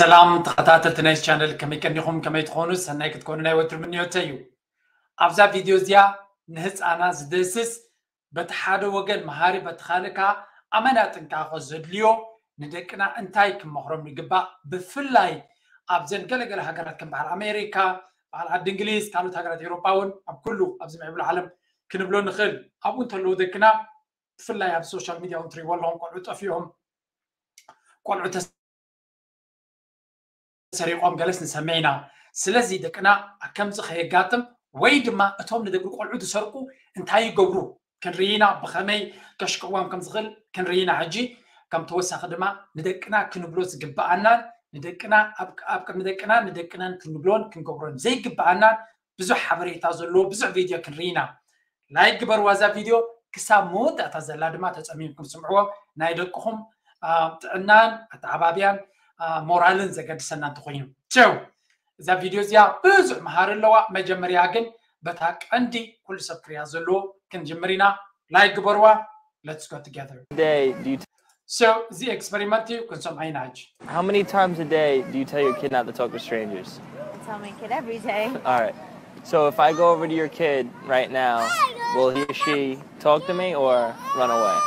ሰላም ተኸታተልቲ ናይ ቻነል፣ ከመይ ቀኒኹም? ከመይ ትኾኑ? ሰናይ ክትኮኑ ናይ ወትሩ ምንዮተይ እዩ። ኣብዛ ቪድዮ እዚኣ ንህፃና ዝደስስ፣ በቲ ሓደ ወገን መሃሪ፣ በቲ ካልእ ከዓ ኣመና ጥንቃቐ ዘድልዮ፣ ንደቅና እንታይ ክመኽሮም ይግባእ? ብፍላይ ኣብዘን ገለገለ ሃገራት ከም በዓል ኣሜሪካ፣ በዓል ዓዲ እንግሊዝ፣ ካልኦት ሃገራት ኤውሮጳ እውን፣ ኣብ ኩሉ ኣብዚ ምዕብሉ ዓለም ክንብሎ ንኽእል። ኣብኡ እንተለዉ ደቅና፣ ብፍላይ ኣብ ሶሻል ሚድያ እውን ትሪእዎ ኣለኹም፣ ቆልዑ ጠፊኦም፣ ቆልዑ ተሰሪቖም ገለስ ንሰምዕ ኢና። ስለዚ ደቅና ከምዚ ከየጋጥም ወይ ድማ እቶም ንደቂ ቆልዑ ዝሰርቁ እንታይ ይገብሩ ክንርኢ ኢና፣ ብኸመይ ከሽቅዎም ከም ዝኽእል ክንርኢ ኢና። ሕጂ ከም ተወሳኺ ድማ ንደቅና ክንብሎ ዝግብኣናን ንደቅና ኣብ ኣብ ቅድሚ ደቅና ንደቅናን ክንብሎን ክንገብሮን ዘይግብኣናን ብዙሕ ሓበሬታ ዘለዎ ብዙሕ ቪድዮ ክንርኢ ኢና። ላይክ ግበርዋ እዛ ቪድዮ፣ ክሳብ መወዳእታ ዘላ ድማ ተጸሚምኩም ስምዕዎ። ናይ ደቅኹም አ፣ ጥዕናን ኣተዓባብያን አ፣ ሞራልን ዘገድሰና እንተኾይኑ። ቸው እዛ ቪድዮ እዚኣ ብዙሕ መሃሪ ኣለዋ። መጀመርያ ግን በታ ቀንዲ ኩሉ ሰብ ክሪያ ዘለዎ ክንጅምር ኢና። ላይክ ግበርዋ። Let's go together. Day do you t- So እዚ ኤክስፐሪመንት እዩ፣ ክንሰምዖ ኢና ሕጂ። How many times a day do you tell your kid not to talk to strangers? I tell my kid every day. All right. So if I go over to your kid right now, will he or she talk to me or run away?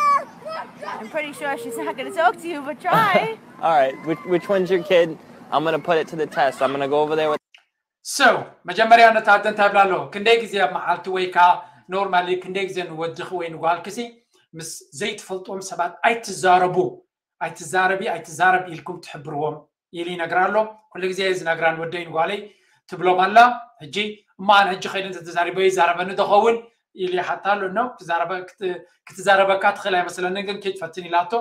I'm pretty sure she's not going to talk to you, but try. All right. Which, which one's your kid? I'm gonna put it to the test. I'm gonna go over there with. So መጀመርያ ነታ ኣደ እንታይ ብላ ኣለዎ? ክንደይ ግዜ ኣብ መዓልቲ ወይ ከዓ ኖርማሊ ክንደይ ግዜ ንወድኺ ወይ ንጓልክሲ ምስ ዘይትፈልጥዎም ሰባት ኣይትዛረቡ፣ ኣይትዛረቢ፣ ኣይትዛረብ ኢልኩም ትሕብርዎም ኢሉ ይነግራ ኣሎ። ኩሉ ግዜ ዝነግራ ንወደይ ንጓለይ ትብሎም ኣላ። ሕጂ እሞ ኣነ ሕጂ ከይደ እንተተዛሪበ ይዛረበኒ ዶ ኸውን ኢሉ ይሓታ ኣሎ። ኖ ክትዛረበ- ክት- ክትዛረበካ ትኽእል ኣይመስለንን፣ ግን ከይትፈትን ኢላቶ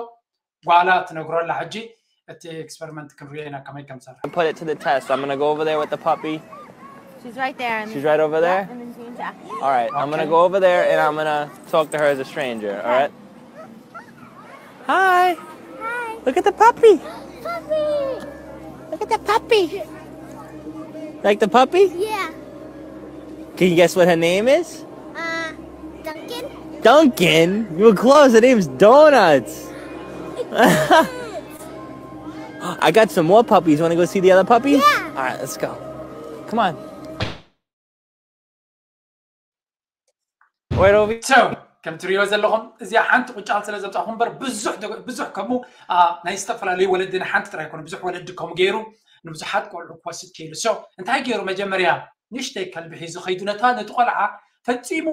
ጓላ ትነግሮ ኣላ። ሕጂ እቲ ኤክስፐሪመንት ክንሪኦ ኢና ከመይ ከም ዝሰርሕ። Put it to the test. I'm gonna go over there with the puppy. She's right there. And She's right over there? And then Jean's after. All right. I'm gonna Okay. go over there and I'm gonna talk to her as a stranger. All right. Hi. Hi, Look at the puppy. puppy. Look at the puppy. Like the puppy? Yeah. Can you guess what her name is? Uh, Duncan. Duncan? You were close. Her name's Donuts. I got some more puppies. Want to go see the other puppies? Yeah. All right, let's go. Come on. Right over. So ከም ትሪኦ ዘለኹም እዚኣ ሓንቲ ቁጫል ስለ ዘምፃኹም እምበር ብዙሕ ደ- ብዙሕ ከምኡ አ፣ ናይ ዝተፈላለዩ ወለዲ ንሓንቲ ጥራይ ኮነ ብዙሕ ወለዲ ከምኡ ገይሩ ንብዙሓት ቆልዑ ክወስድ ክኢሉ። So እንታይ ገይሩ? መጀመርያ ንእሽተይ ከልቢ ሒዙ ከይዱ ነታ ነቲ ቆልዓ ፈፂሙ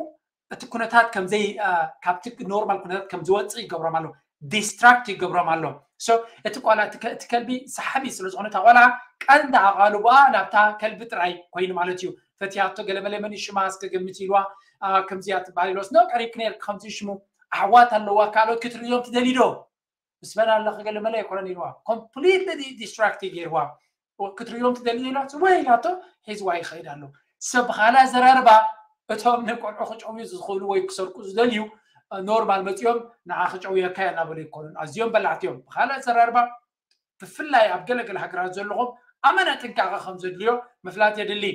እቲ ኩነታት ከምዘይ አ፣ ካብቲ ኖርማል ኩነታት ከም ዝወፅእ ይገብሮም ኣሎ፣ ዲስትራክት ይገብሮም ኣሎ። So እቲ ቆልዓ እቲ ከ- እቲ ከልቢ ሰሓቢ ስለ ዝኾነ እታ ቆልዓ ቀንዲ ኣቓልቦኣ ናብታ ከልቢ ጥራይ ኮይኑ ማለት እዩ። ፈትያቶ ገለመለ መን ሽማ እስከ ገምት ኢልዋ። አ፣ ከምዚኣ ትበሃል ኢልዋስ ኖ ቀሪብክ ነርክ ከምዚ ሽሙ ኣሕዋት ኣለዋ ካልኦት ክትርእዮም ትደሊ ዶ ምስ መን ኣለኺ ገለመለ ኣይኮነን ኢልዋ። ኮምፕሊትሊ ዲስትራክት ገይርዋ። ክትርእዮም ትደሊ ኢልዋ ወይ ኢላቶ ሒዝዋ ይኸይድ ኣሎ። ሰብ ብኻልእ ኣዘራርባ እቶም ንቆልዑ ክጨውዩ ዝኽእሉ ወይ ክሰርቁ ዝደልዩ ኖርማል መፂኦም ንዓ ክጨውየካ እያ እናበሉ ይኮኑን ኣዝዮም በላዕቲ እዮም። ብኻልእ ኣዘራርባ ብፍላይ ኣብ ገለገለ ሃገራት ዘለኹም ኣመና ጥንቃቐ ከም ዘድልዮ ምፍላጥ የድሊ።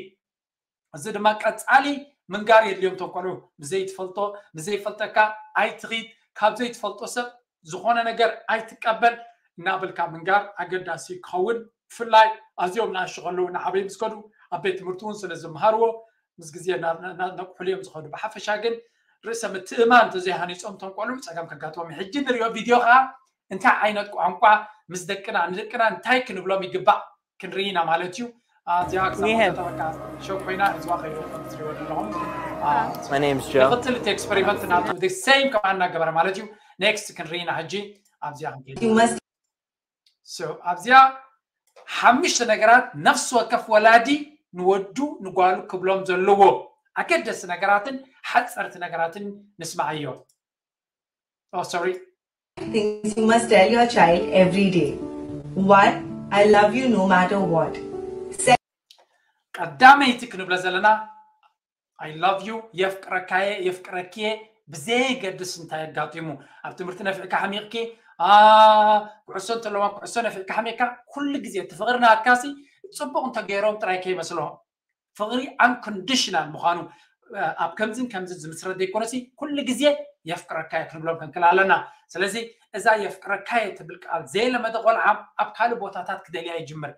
እዚ ድማ ቀፃሊ ምንጋር የድልዮም። እቶም ቆልዑ ብዘይትፈልጦ ብዘይፈልጠካ ኣይትኺድ፣ ካብ ዘይትፈልጦ ሰብ ዝኾነ ነገር ኣይትቀበል እናበልካ ምንጋር ኣገዳሲ ክኸውን። ብፍላይ ኣዝዮም ንኣሽቱ ከለዉ እናዓበዩ ምስ ከዱ ኣብ ቤት ትምህርቲ እውን ስለ ዝመሃርዎ ምስ ግዜ እናነቕሑሉ እዮም ዝኸዱ። ብሓፈሻ ግን ርእሰ ምትእማን እንተዘይሃኒፆም እቶም ቆልዑ ፀገም ከጋጥሞም እዩ። ሕጂ ንሪኦ ቪድዮ ከዓ እንታይ ዓይነት ቋንቋ ምስ ደቅና ንደቅና እንታይ ክንብሎም ይግባእ ክንርኢ ኢና ማለት እዩ። እዚኣ ክሳብ We have- መወዳእታ በቃ ሸው ኮይና ህዝባ ከይዶ ከም ትሪኦ ዘለኹም My name's Joe. ይቕፅል እቲ ኤክስፐሪመንት ናቱ ሴም ከማ እናገበረ ማለት እዩ። ኔክስት ክንርኢ ኢና ሕጂ ኣብዚኣ ክንከይድ You must So ኣብዚኣ ሓሙሽተ ነገራት ነፍሲ ወከፍ ወላዲ ንወዱ ንጓሉ ክብሎም ዘለዎ ኣገደስቲ ነገራትን ሓፀርቲ ነገራትን ንስማዓዮ። Oh, sorry. Things you must tell your child every day. One, I love you no matter what. ቀዳመይቲ ክንብሎ ዘለና I love you፣ የፍቅረካየ፣ የፍቅረክየ፣ ብዘየገድስ እንታይ ኣጋጢሙ። ኣብ ትምህርቲ ነፊዕካ ሓሚቕኪ፣ አ፣ ኩዕሶ እንተለዋ ኩዕሶ ነፊዕካ ሓሚቕካ፣ ኩሉ ግዜ እቲ ፍቕሪ ናትካሲ ፅቡቕ እንተገይሮም ጥራይ ከይመስሎ። ፍቕሪ ኣንኮንዲሽናል ምዃኑ፣ አ፣ ኣብ ከምዝን ከምዝን ዝምስረት ዘይኮነሲ፣ ኩሉ ግዜ የፍቅረካየ ክንብሎም ክንክል ኣለና። ስለዚ እዛ የፍቅረካየ ትብል ቃል ዘየለመደ ቆልዓ ኣብ ካልእ ቦታታት ክደልያ ይጅምር።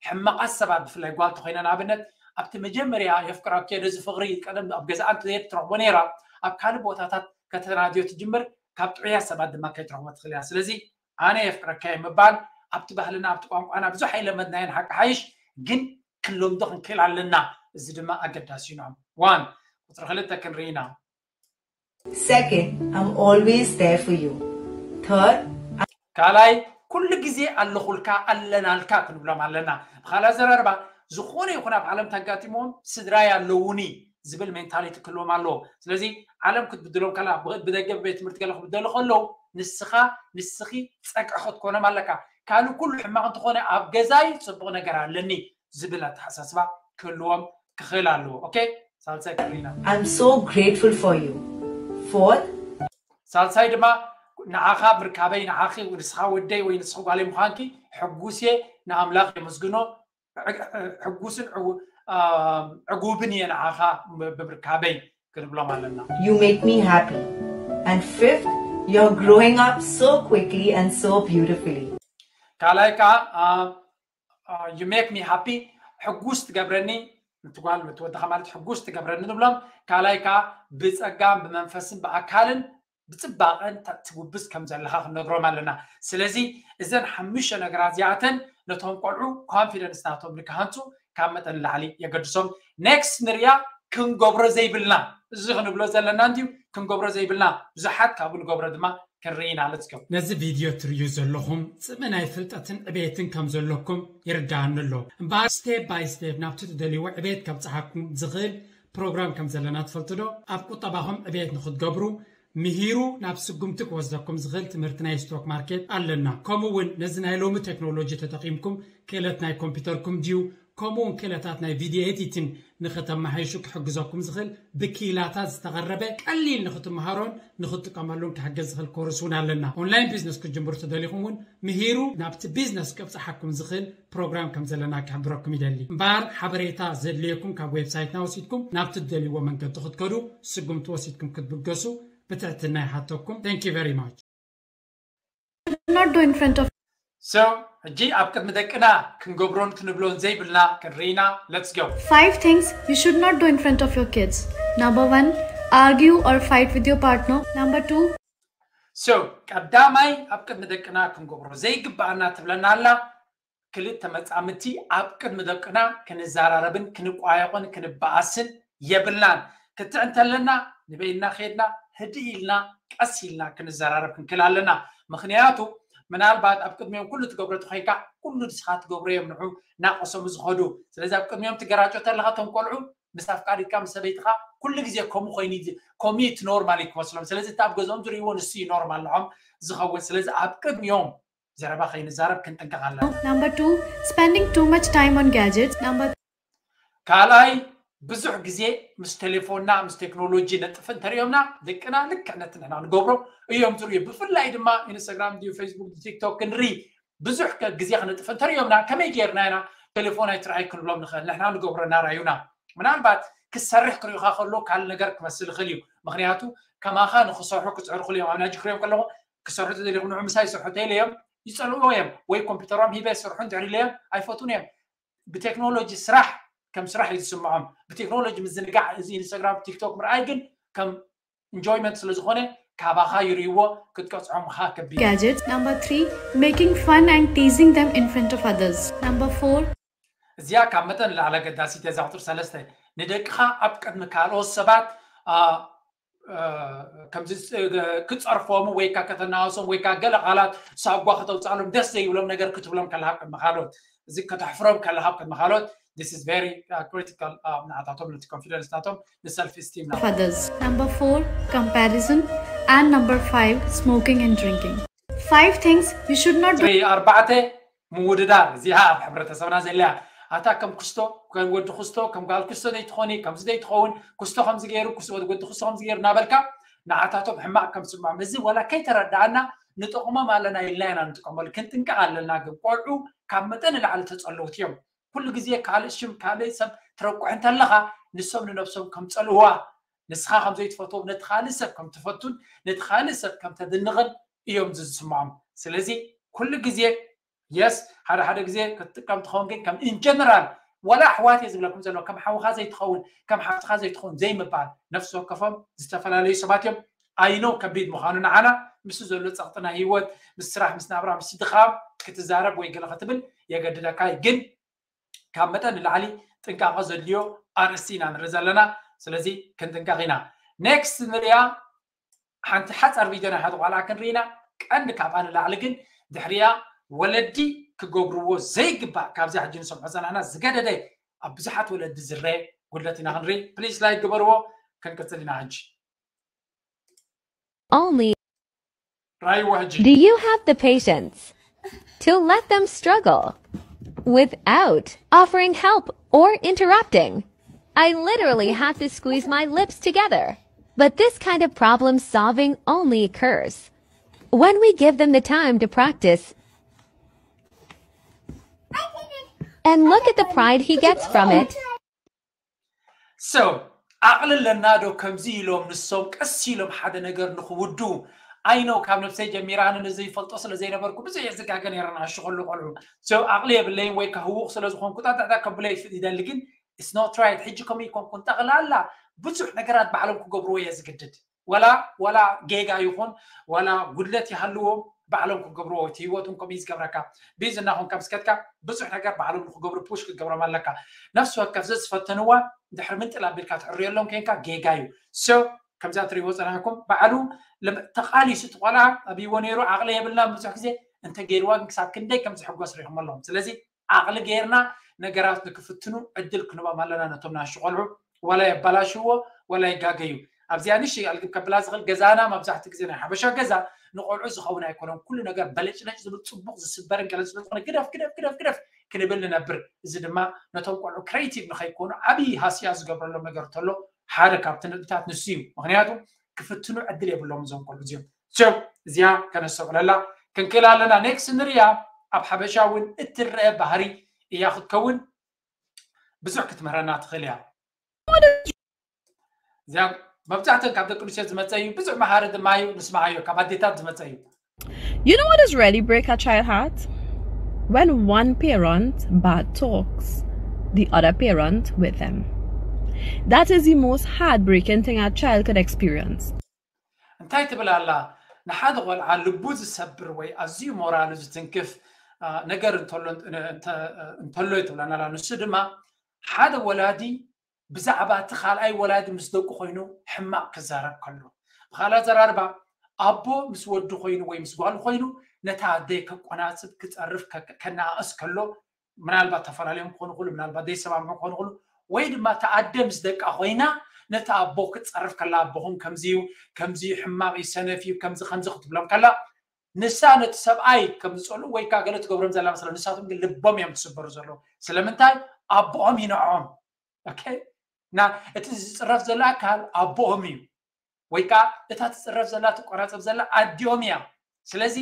ሕማቓት ሰባት ብፍላይ ጓል ተኮይና ንኣብነት ኣብቲ መጀመርያ የፍቅረኪ ነዚ ፍቕሪ ቀደም ኣብ ገዛኣ እንተዘየትረኽቦ ነይራ ኣብ ካልእ ቦታታት ከተናድዮ ትጅምር ካብ ጥዑያት ሰባት ድማ ከይትረኽቦ ትኽእል እያ ስለዚ ኣነ የፍቅረካ ምባል ኣብቲ ባህልና ኣብቲ ቋንቋና ብዙሕ ኣይለመድናዮን ሓቂ ሓይሽ ግን ክንለምዶ ክንክእል ኣለና እዚ ድማ ኣገዳሲ እዩ ንዖም ዋን ቁፅሪ ክልተ ክንርኢና Second, I'm always there for you. Third, ካልኣይ ኩሉ ግዜ ኣለኹልካ ኣለናልካ ክንብሎም ኣለና ብካልእ ኣዘራርባ ዝኾነ ይኹን ኣብ ዓለም ተጋጢሞም ስድራይ ኣለውኒ ዝብል ሜንታሊቲ ክህልዎም ኣለዎ ስለዚ ዓለም ክትብድሎም ከላ ብደገ ቤት ትምህርቲ ገለ ክብደሉ ከለዉ ንስኻ ንስኺ ፀግዒ ክትኮኖም ኣለካ ካልእ ኩሉ ሕማቕ እንተኾነ ኣብ ገዛይ ፅቡቕ ነገር ኣለኒ ዝብል ኣተሓሳስባ ክህልዎም ክኽእል ኣለዎ ኦኬ ሳልሳይ ክሪና I'm so grateful for you. Fourth, ሳልሳይ ድማ ንዓኻ ምርካበይ ንዓኺ ንስኻ ወደይ ወይ ንስኻ ጓለይ ምዃንኪ ሕጉስ እየ ንኣምላኽ የመስግኖ ሕጉስን ዕጉብን እየ ንዓኻ ብምርካበይ ክንብሎም ኣለና you make me happy. And fifth, you're growing up so quickly and so beautifully. ካልኣይ ከዓ you make me happy ሕጉስ ትገብረኒ ንትጓል ንትወድኻ ማለት ሕጉስ ትገብረኒ ንብሎም ካልኣይ ከዓ ብፀጋም ብመንፈስን ብኣካልን ብፅባቐን ትጉብዝ ከም ዘለኻ ክንነግሮም ኣለና ስለዚ እዘን ሓሙሽተ ነገራት እዚኣተን ነቶም ቆልዑ ኮንፊደንስ ናቶም ንክሃንፁ ካብ መጠን ላዕሊ የገድሶም ኔክስት ንሪያ ክንገብሮ ዘይብልና እዚ ክንብሎ ዘለና እንድዩ ክንገብሮ ዘይብልና ብዙሓት ካብኡ ንገብሮ ድማ ክንርኢና let's go ነዚ ቪድዮ ትርእዩ ዘለኹም ጽምእ ናይ ፍልጠትን ዕቤትን ከም ዘለኩም ይርዳኣኒ ኣሎ እምበኣር ስቴፕ ባይ ስቴፕ ናብቲ ትደልይዎ ዕቤት ከብጽሓኩም ዝኽእል ፕሮግራም ከም ዘለና ትፈልጡ ዶ ኣብ ቁጠባኹም ዕቤት ንክትገብሩ ምሂሩ ናብ ስጉምቲ ክወስደኩም ዝኽእል ትምህርቲ ናይ ስቶክ ማርኬት ኣለና ከምኡ እውን ነዚ ናይ ሎሚ ቴክኖሎጂ ተጠቒምኩም ክእለት ናይ ኮምፒውተርኩም ድዩ ከምኡ እውን ክእለታት ናይ ቪድዮ ኤዲቲን ንክተመሓይሹ ክሕግዘኩም ዝኽእል ብክኢላታት ዝተቐረበ ቀሊል ንክትመሃሮን ንክትጥቀመሉን ክሕግዝ ዝኽእል ኮርስ እውን ኣለና ኦንላይን ቢዝነስ ክትጅምሩ ተደሊኹም እውን ምሂሩ ናብቲ ቢዝነስ ከብፅሓኩም ዝኽእል ፕሮግራም ከም ዘለና ክሕብረኩም ይደሊ እምበኣር ሓበሬታ ዘድልየኩም ካብ ዌብሳይትና ወሲድኩም ናብቲ ትደልይዎ መንገዲ ክትከዱ ስጉምቲ ወሲድኩም ክትብገሱ ብትሕትና ይሓተኩም thank you very much not do in front of so ሕጂ ኣብ ቅድሚ ደቅና ክንገብሮን ክንብሎን ዘይብልና ክንርኢና let's go five things you should not do in front of your kids. Number one, argue or fight with your partner. Number two, so ቀዳማይ ኣብ ቅድሚ ደቅና ክንገብሮ ዘይግባኣና ትብለና ኣላ ክልተ መጻምድቲ ኣብ ቅድሚ ደቅና ክንዘራረብን ክንቋየቑን ክንበኣስን የብልናን ክትዕ እንተለና ንበይና ከድና ህድእ ኢልና ቀስ ኢልና ክንዘራረብ ክንክእል ኣለና ምክንያቱ ምናልባት ኣብ ቅድሚኦም ኩሉ ትገብሮ ተኮይንካ ኩሉ ንስኻ ትገብሮ እዮም ንዑ ናቀሰሙ ዝኸዱ ስለዚ ኣብ ቅድሚኦም ትገራጮ ተለካ ቶም ቆልዑ ምስ ኣፍቃሪትካ ምስ ሰበይትካ ኩሉ ግዜ ከምኡ ኮይኑ እዩ- ከምኡ እዩ እቲ ኖርማል እዩ ክመስሎም ስለዚ እቲ ኣብ ገዝኦም ዝርእይዎ ንሱ እዩ ኖርማል ንዖም ዝኸውን ስለዚ ኣብ ቅድሚኦም ዘረባ ከይንዛረብ ክንጥንቀቕ ኣለና number two, spending too much time on gadgets. Number ካልኣይ ብዙሕ ግዜ ምስ ቴሌፎንና ምስ ቴክኖሎጂ ነጥፍ እንተሪኦምና ደቅና ልክዕ ነቲ ንሕና ንገብሮ እዮም ዝርእዩ ብፍላይ ድማ ኢንስታግራም ድዩ ፌስቡክ ቲክቶክ ክንርኢ ብዙሕ ግዜ ክነጥፍ እንተሪኦምና ከመይ ጌርና ኢና ቴሌፎን ኣይትርኣይ ክንብሎም ንኽእል ንሕና ንገብሮ እናረኣዩና ምናልባት ክሰርሕ ክሪኡካ ከሎ ካልእ ነገር ክመስል ይኽእል እዩ ምክንያቱ ከማኻ ንክሰርሑ ክፅዕሩ ክልዮም ኣብ ናጂ ክሪኦም ከለኹ ክሰርሑ ተደሊኹ ንዑ ምሳይ ይሰርሑ ተይለዮም ይፀልእዎ እዮም ወይ ኮምፒውተሮም ሂበ ይሰርሑ እንድሕር ኢለዮም ኣይፈቱን እዮም ብቴክኖሎጂ ስራሕ ከም ስራሕ እዩ ዝስምዖም ብቴክኖሎጂ ምዝንጋዕ እዚ ኢንስታግራም ቲክቶክ ምርኣይ ግን ከም ኢንጆይመንት ስለ ዝኾነ ካባኻ ይርእይዎ ክትቀፅዖም ኻ ከቢድ gadgets. Number three, making fun and teasing them in front of others. Number four, እዚኣ ካብ መጠን ንላዕሊ ኣገዳሲት እያ እዛ ቁፅሪ ሰለስተ ንደቅኻ ኣብ ቅድሚ ካልኦት ሰባት ኣ፣ እ፣ ከምዚ እ፣ ክፀርፎም ወይ ካ ከተናወሶም ወይ ካ ገለ ቃላት ሳጓ ከተውፅኣሎም ደስ ዘይብሎም ነገር ክትብሎም ከለካ ኣብ ቅድሚ ካልኦት እዚ ከተሕፍሮም ከለካ ኣብ ቅድሚ ካልኦት this is very uh, critical uh, ንዓታቶም ነቲ ኮንፊደንስ ናቶም ንሰልፍ ስቲም of others. Number four, comparison. And number five, smoking and drinking. Five things you should not do. ቁፅሪ ኣርባዕተ ምውድዳር እዚኣ ኣብ ሕብረተሰብና ዘለያ ኣታ ከም ክስቶ ከም ወዲ ክስቶ ከም ጋል ክስቶ ዘይትኾኒ ከምዚ ዘይትኸውን ክስቶ ከምዚ ገይሩ ክስ- ወዲ ክስቶ ከምዚ ገይሩ እናበልካ ንዓታቶም ሕማቕ ከም ስምዖም እዚ ወላ ከይተረዳኣና ንጠቕሞም ኣለና ኢልና ኢና ንጥቀመሉ ክንጥንቀቕ ኣለና ግን ቆልዑ ካብ መጠን ንላዕሊ ተፀለውቲ እዮም ኩሉ ግዜ ካልእ ሽም ካልእ ሰብ ትረቁሕ እንተለኻ ንሶም ንነብሶም ከም ፀልእዋ ንስኻ ከም ዘይትፈትዎም ነቲ ካልእ ሰብ ከም ትፈቱን ነቲ ካልእ ሰብ ከም ተድንቕን እዮም ዝስምዖም ስለዚ ኩሉ ግዜ የስ ሓደ ሓደ ግዜ ክትጥቀም ትኸውን ግን ከም ኢንጀነራል ዋላ ኣሕዋት እየ ዝብለኩም ዘሎ ከም ሓውኻ ዘይትኸውን ከም ሓፍትኻ ዘይትኸውን ዘይምባል ነፍሲ ወከፎም ዝተፈላለዩ ሰባት እዮም ኣይኖ ከቢድ ምዃኑ ንዓና ምስ ዘሎ ፀቕጥና ህይወት ምስ ስራሕ ምስ ናብራ ምስ ድኻም ክትዛረብ ወይ ገለ ክትብል የገድደካ ግን ካብ መጠን ንላዕሊ ጥንቃቐ ዘድልዮ ኣርእስቲ ኢና ንርኢ ዘለና ስለዚ ክንጥንቀቕ ኢና ኔክስት ንሪያ ሓንቲ ሓፃር ቪድዮ ናይ ሓደ ቆልዓ ክንርኢና ቀንዲ ካብኣ ንላዕሊ ግን ድሕሪያ ወለዲ ክገብርዎ ዘይግባእ ካብዚ ሕጂ ንሰምዖ ዘለና ዝገደደ ኣብ ብዙሓት ወለዲ ዝረየ ጉድለት ኢና ክንርኢ ፕሊስ ላይክ ግበርዎ ክንቅፅል ኢና ሕጂ Only ራይዎ ሕጂ do you have the patience to let them struggle without offering help or interrupting? I literally had to squeeze my lips together. But this kind of problem solving only occurs when we give them the time to practice. And look at the pride he gets from it. So ዓቕሊ ኣለና ዶ ከምዚ ኢሎም ንሶም ቀስ ኢሎም ሓደ ነገር ንክውዱ ኣይኖ ካብ ነብሰይ ጀሚራ ኣነ ነዚ ይፈልጦ ስለ ዘይነበርኩ ብዙሕ እየ ዝጋገ ነረ ንኣሽኸሉ ቆልዑ so ዓቕሊ የብለይን ወይ ከህውቕ ስለ ዝኾንኩ ጣጣጣ ከብለ ይደሊ ግን it's not right ሕጂ ከምኡ ይኮንኩን ጠቕላላ ብዙሕ ነገራት ባዕሎም ክገብርዎ እየ ዝግድድ ወላ ወላ ጌጋ ይኹን ወላ ጉድለት ይሃልዎ ባዕሎም ክገብርዎ እቲ ህይወቶም ከምኡ ዝገብረካ ቢዝና ኹን ካብ ስከትካ ብዙሕ ነገር ባዕሎም ንክገብሩ ፑሽ ክትገብሮም ኣለካ ነፍሲ ወከፍ ዘዝፈተንዋ ድሕሪ ምንጥል ኣቢልካ ትዕርየሎም ኮንካ ጌጋ እዩ so ከምዛ ትሪእዎ ፀናሕኩም ባዕሉ ተቃሊሱ እቲ ቆልዓ ኣብይዎ ነይሩ ዓቕሊ የብልና ብዙሕ ግዜ እንተገይርዋ ግን ክሳብ ክንደይ ከም ዝሕጎስ ሪኹም ኣለኹም ስለዚ ዓቕሊ ገይርና ነገራት ንክፍትኑ ዕድል ክንቦም ኣለና ነቶም ናሹ ቆልዑ ዋላ የባላሽዎ ዋላ ይጋገዩ ኣብዚኣ ንሽ ኣልግብ ከብላ ዝኽእል ገዛና መብዛሕቲ ግዜ ናይ ሓበሻ ገዛ ንቆልዑ ዝኸውን ኣይኮነን ኩሉ ነገር በለጭለጭ ዝብል ፅቡቅ ዝስበርን ገለ ስለዝኾነ ግደፍ ግደፍ ግደፍ ግደፍ ክንብል ንነብር እዚ ድማ ነቶም ቆልዑ ክሬቲቭ ንኸይኮኑ ዓብዪ ሃስያ ዝገብረሎም ነገር ተሎ ሓደ ካብቲ ነጥብታት ንሱ እዩ ምክንያቱ ክፍትኑ ዕድል የብሎም እዞም ቆልዑ እዚኦም ሸው እዚኣ ከነስተውዕለላ ክንክእል ኣለና ኔክስት ንርያ ኣብ ሓበሻ እውን እትረአ ባህሪ እያ ክትከውን ብዙሕ ክትምህረና ትኽእል እያ እዚኣ መብዛሕተን ካብ ደቂ ኣንስትዮ ዝመፀ እዩ ብዙሕ መሃሪ ድማ እዩ ንስማዓዮ ካብ ኣዴታት ዝመፀ እዩ You know what is really break a child heart? When one parent bad talks the other parent with them. That is the most heartbreaking thing a child could experience. እንታይ ትብል ኣላ ንሓደ ቆልዓ ልቡ ዝሰብር ወይ ኣዝዩ ሞራሉ ዝትንክፍ ነገር እንተሎ እዩ ትብለና ኣላ ንሱ ድማ ሓደ ወላዲ ብዛዕባ እቲ ካልኣይ ወላዲ ምስ ደቁ ኮይኑ ሕማቕ ክዛረብ ከሎ ብካልእ ኣዘራርባ ኣቦ ምስ ወዱ ኮይኑ ወይ ምስ ጓሉ ኮይኑ ነታ ኣደይ ከቆናፅብ ክፀርፍ ከነኣእስ ከሎ ምናልባት ተፈላለዮም ክኾኑ ክሉ ምናልባት ዘይሰማምዑ ክኾኑ ክሉ ወይ ድማ ተኣደ ምስ ደቃ ኮይና ነቲ ኣቦ ክትፀርፍ ከላ ኣቦኹም ከምዚዩ ከምዚዩ ሕማቕ እዩ ሰነፍ እዩ ከምዚ ከምዚ ክትብሎም ከላ ንሳ ነቲ ሰብኣይ ከም ዝፀልኡ ወይ ከዓ ገለ ትገብሮም ዘላ መስለ ንሳቶም ግን ልቦም እዮም ትስበሩ ዘለዉ ስለምንታይ ኣቦኦም ይንዖም ኦኬ እና እቲ ዝፅረፍ ዘሎ ኣካል ኣቦኦም እዩ ወይ ከዓ እታ ትፅረፍ ዘላ ትቆራፀፍ ዘላ ኣዲኦም እያ ስለዚ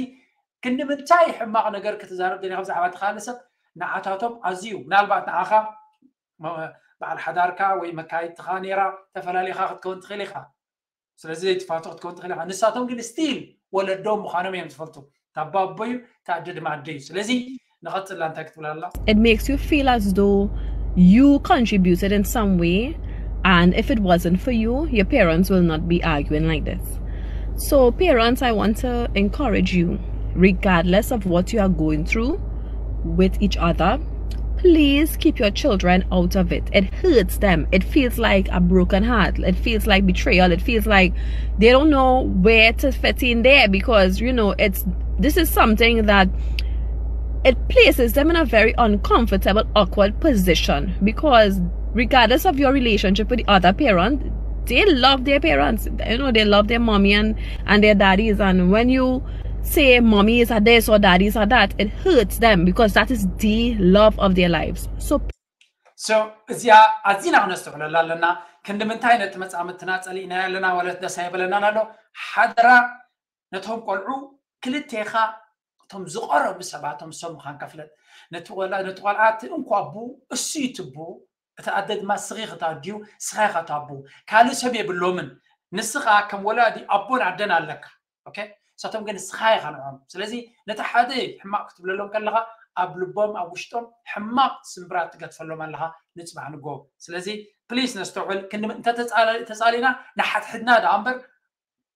ክንዲ ምንታይ ሕማቕ ነገር ክትዛረብ ደሊኻ ብዛዕባ ተኻለ ሰብ ንዓታቶም ኣዝዩ ምናልባት ንዓኻ በዓል ሓዳርካ ወይ መካይድትኻ ነይራ ተፈላለኻ ክትከውን ትኽእል ኢኻ ስለዚ ዘይትፋቶ ክትከውን ትኽእል ኢኻ ንሳቶም ግን ስቲል ወለዶም ምዃኖም እዮም ዝፈልጡ ታባ ኣቦ እዩ ታኣደ ድማ ኣደ እዩ ስለዚ ንቐፅላ እንታይ ክትብል ኣላ It makes you feel as though you contributed in some way, and if it wasn't for you, your parents will not be arguing like this. So, parents, I want to encourage you, regardless of what you are going through with each other, please keep your children out of it. It hurts them. It feels like a broken heart. It feels like betrayal. It feels like they don't know where to fit in there because, you know, it's this is something that it places them in a very uncomfortable, awkward position because regardless of your relationship with the other parent, they love their parents. You know, they love their mommy and, and their daddies. And when you say mommies are this or daddies are that, it hurts them because that is the love of their lives. So so እዚኣ ኣዚና ክነስተውዕለላ ኣለና ክንዲ ምንታይ ነቲ መፃምድትና ፀሊእናዮ ኣለና ወለት ደስ ኣይበለናን ኣሎ ሓደራ ነቶም ቆልዑ ክልቴኻ እቶም ዝቐረቡ ሰባቶም ሰሙኻን ከፍለጥ ነቲ ቆልዓ እቲ እንኳ ኣቡ እሱ ይትቡ እቲ ኣደ ድማ ስኺ ክታድዩ ስኻይ ኸታቡ ካልእ ሰብ የብሎምን ንስኻ ከም ወላዲ ኣቦን ኣደን ኣለካ ኦኬ ንሳቶም ግን ንስኻ ኢኻ ንዕኦም። ስለዚ ነቲ ሓደ ሕማቕ ክትብለሎም ከለኻ ኣብ ልቦም ኣብ ውሽጦም ሕማቕ ስምብራት ትገድፈሎም ኣለኻ ንፅባሕ ንጎ። ስለዚ ፕሊስ ነስተውዕል። ክንዲ እንተተፃለ- ተፃሊና ንሓድሕድና ደኣ እምበር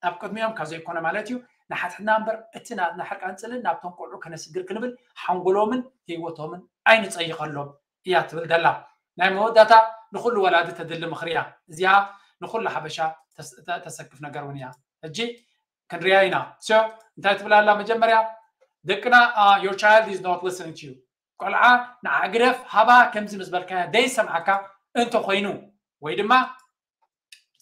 ኣብ ቅድሚኦም ካብ ዘይኮነ ማለት እዩ። ንሓድሕድና እምበር እቲ ናትና ሕርቃን ፅልን ናብቶም ቆልዑ ከነስግር ክንብል ሓንጎሎምን ህይወቶምን ኣይንፀይቐሎም እያ ትብል ደላ። ናይ መወዳታ ንኩሉ ወላዲ ተድሊ ምኽሪ እያ እዚኣ። ንኩሉ ሓበሻ ተስ- ተ- ተሰክፍ ነገር እውን እያ። ሕጂ ክንሪያ ኢና። So እንታይ ትብል ኣላ? መጀመርያ ደቅና uh, your child is not listening to you። ቆልዓ ንዓ ግደፍ ሃባ ከምዚ ምስ በልካያ ደይሰምዓካ እንተኮይኑ ወይ ድማ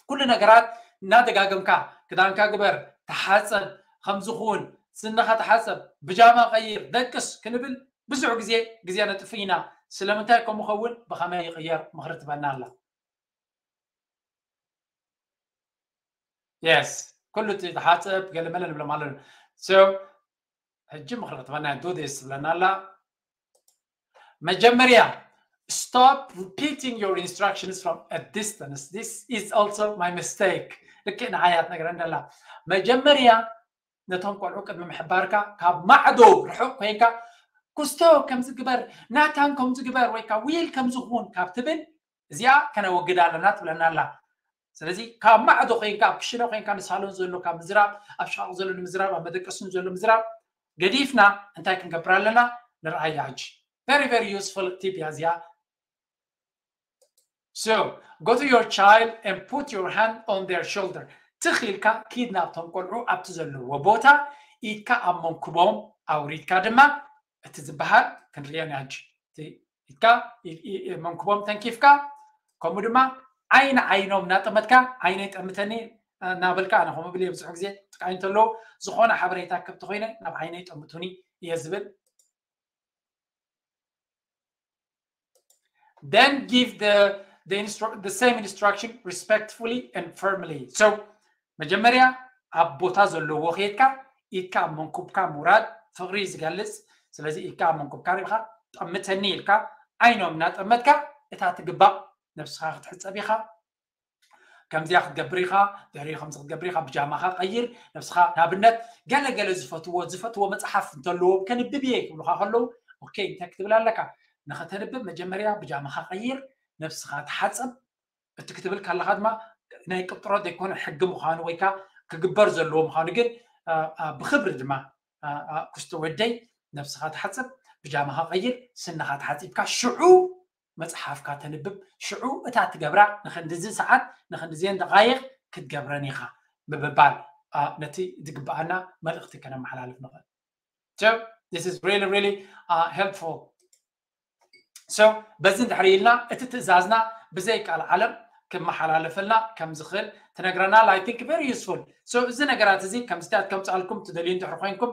ኩሉ ነገራት እናደጋገምካ ክዳንካ ግበር፣ ተሓፀብ፣ ከምዚ ኩን፣ ስንኻ ተሓፀብ፣ ብጃማ ቀይር፣ ደቅስ ክንብል ብዙሕ ግዜ ግዜ ነጥፍ ኢና። ስለምንታይ ከምኡ ኸውን ብኸመይ ይቕየር ምኽሪ ትበና ኣላ። የስ ኩሉ እቲ ተሓፀብ ገለመለ ንብሎም ኣለና። So ሕጂ ምኽሪ ክትበና do this ትብለና ኣላ። መጀመርያ stop repeating your instructions from a distance. This is also my mistake. ልክዕ ንዓያ ትነግረን ደላ። መጀመርያ ነቶም ቆልዑ ቅድሚ ምሕባርካ ካብ ማዕዶ ርሑቕ ኮይንካ ኩስቶ ከምዚ ግበር፣ ናታን ከምዚ ግበር ወይ ከዓ ዊል ከምዚ ኩን ካብ ትብል እዚኣ ከነወግዳ ኣለና ትብለና ኣላ። ስለዚ ካብ ማዕዶ ኮይንካ ኣብ ክሽነ ኮይንካ ንሳሎን ዘሎ ካብ ምዝራብ ኣብ ሽቓቕ ዘሎ ንምዝራብ ኣብ መደቀስን ዘሎ ምዝራብ ገዲፍና እንታይ ክንገብር ኣለና ንርኣያ ሕጂ። Very very useful tip እያ እዚኣ። So go to your child and put your hand on their shoulder. ትኽ ኢልካ ኪድ ናብቶም ቆልዑ ኣብቲ ዘለዎ ቦታ ኢድካ ኣብ መንኩቦም ኣውሪድካ ድማ እቲ ዝበሃል ክንሪኦ ኢና ሕጂ። እቲ ኢድካ መንኩቦም ተንኪፍካ ከምኡ ድማ ዓይኒ ዓይኖም እናጠመትካ ዓይነይ ጠምተኒ እናበልካ ኣነ ከምኡ ብል ብዙሕ ግዜ ጥቃይ እንተለዉ ዝኾነ ሓበሬታ ከብቲ ኮይነ ናብ ዓይነይ ጠምቱኒ እየ ዝብል። Then give the the, instru- the same instruction respectfully and firmly. So መጀመርያ ኣብ ቦታ ዘለዎ ከይድካ ኢድካ ኣብ መንኩብካ ምውራድ ፍቕሪ ዝገልጽ። ስለዚ ኢድካ ኣብ መንኩብካ ሪብካ ጠምተኒ ኢልካ ዓይኖም እናጠመትካ እታ ትግባእ ነብስኻ ክትሕጸብ ኢኻ። ከምዚኣ ክትገብር ኢኻ፣ ድሕሪኡ ከምዚ ክትገብር ኢኻ፣ ብጃማኻ ቀይር፣ ነብስኻ ንኣብነት ገለ ገለ ዝፈትዎ ዝፈትዎ መፅሓፍ እንተለዎም ከንብብ እየ ክብሉኻ ከለዉ ኦኬ እንታይ ክትብል ኣለካ? ንኸተንብብ መጀመርያ ብጃማኻ ቀይር፣ ነብስኻ ተሓፀብ። እቲ ክትብል ከለኻ ድማ ናይ ቅጥሮ ዘይኮነ ሕጊ ምዃኑ ወይ ከዓ ክግበር ዘለዎ ምዃኑ ግን ብክብሪ ድማ ኩስቶ ወደይ ነብስኻ ተሓፀብ፣ ብጃማኻ ቀይር፣ ስንኻ ተሓፂብካ ሽዑ መፅሓፍካ ተንብብ ሽዑ እታ ትገብራ ንክንድዚ ሰዓት ንክንድዚን ደቃይቅ ክትገብረን ኢኻ ብምባል ነቲ ዝግብኣና መልእክቲ ከነመሓላልፍ ንኽእል። So this is really really uh, helpful. So በዚ እንድሕር ኢልና እቲ ትእዛዝና ብዘይ ቃል ዓለም ክመሓላለፈልና ከም ዝኽእል ትነግረና። I think very useful. So እዚ ነገራት እዚ ከም ስታት ከምፅኣልኩም ትደልዩ እንድሕር ኮይንኩም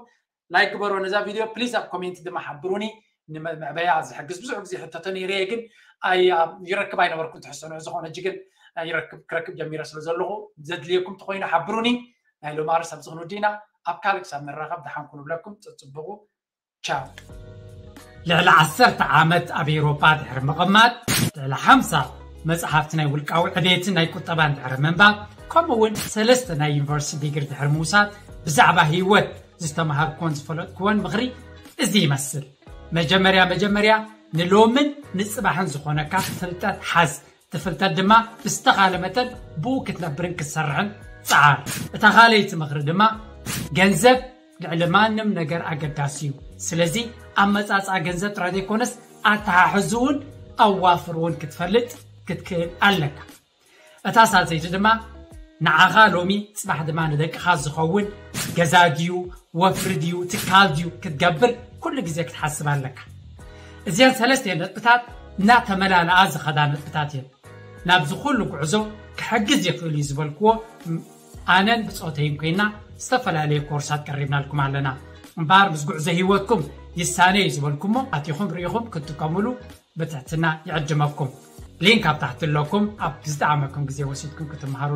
ላይክ ግበሮ ነዛ ቪድዮ ፕሊዝ ኣብ ኮሜንት ድማ ሓብሩኒ። ንመዕበያ ዝሕግዝ ብዙሕ ግዜ ሕተቶ ነይረ እየ ግን ይረክብ ኣይነበርኩን ትሕሰኑ ዝኾነ ሕጂ ግን ይረክብ ክረክብ ጀሚረ ስለ ዘለኹ ዘድልየኩም ተኮይኑ ሓብሩኒ። ናይ ሎማርስ ኣብዚ ክንውዲ ኢና። ኣብ ካልእ ክሳብ ንራኸብ ደሓን ኩኑ ብለኩም። ፅፅብቑ ቻው። ልዕሊ ዓሰርተ ዓመት ኣብ ኤውሮጳ ድሕሪ ምቕማጥ ልዕሊ ሓምሳ መጽሓፍቲ ናይ ውልቃዊ ዕቤትን ናይ ቁጠባን ድሕሪ ምንባብ ከምኡ እውን ሰለስተ ናይ ዩኒቨርሲቲ ዲግሪ ድሕሪ ምውሳድ ብዛዕባ ህይወት ዝተምሃርኩዎን ዝፈለጥኩዎን ምኽሪ እዚ ይመስል። መጀመርያ መጀመርያ ንሎምን ንጽባሕን ዝኾነካ ፍልጠት ሓዝ። ትፍልጠት ድማ ብዝተኻለ መጠን ብኡ ክትነብርን ክትሰርሕን ጸዓር። እታ ካልኣይቲ ምኽሪ ድማ ገንዘብ ልዕሊ ማንም ነገር ኣገዳሲ እዩ። ስለዚ ኣመጻጽኣ ገንዘብ ጥራይ ዘይኮነስ ኣተሓሕዝኡን ኣዋፍርኡን ክትፈልጥ ክትክእል ኣለካ። እታ ሳልሰይቲ ድማ ንዓኻ ሎሚ ጽባሕ ድማ ንደቅኻ ዝኸውን ገዛ ድዩ ወፍሪ ድዩ ትካል ድዩ ክትገብር ኩሉ ግዜ ክትሓስብ ኣለካ። እዚአን ሰለስተ ነጥብታት እናተመላለኣ ዝኸዳ ነጥብታት እየን። ናብዚ ኩሉ ጉዕዞ ክሕግዝ ይኽእል እዩ ዝበልክዎ ኣነን ብፆተይን ኮይና ዝተፈላለዩ ኮርሳት ቀሪብናልኩም ኣለና። እምበኣር ምስ ጉዕዞ ህይወትኩም ይሳነ እዩ ዝበልኩሞ ኣቲኹም ርኢኹም ክትጥቀምሉ ብትሕትና ይዕድመኩም። ሊንክ ኣብ ታሕቲ ኣለኩም። ኣብ ዝጠዓመኩም ግዜ ወሲድኩም ክትምሃሩ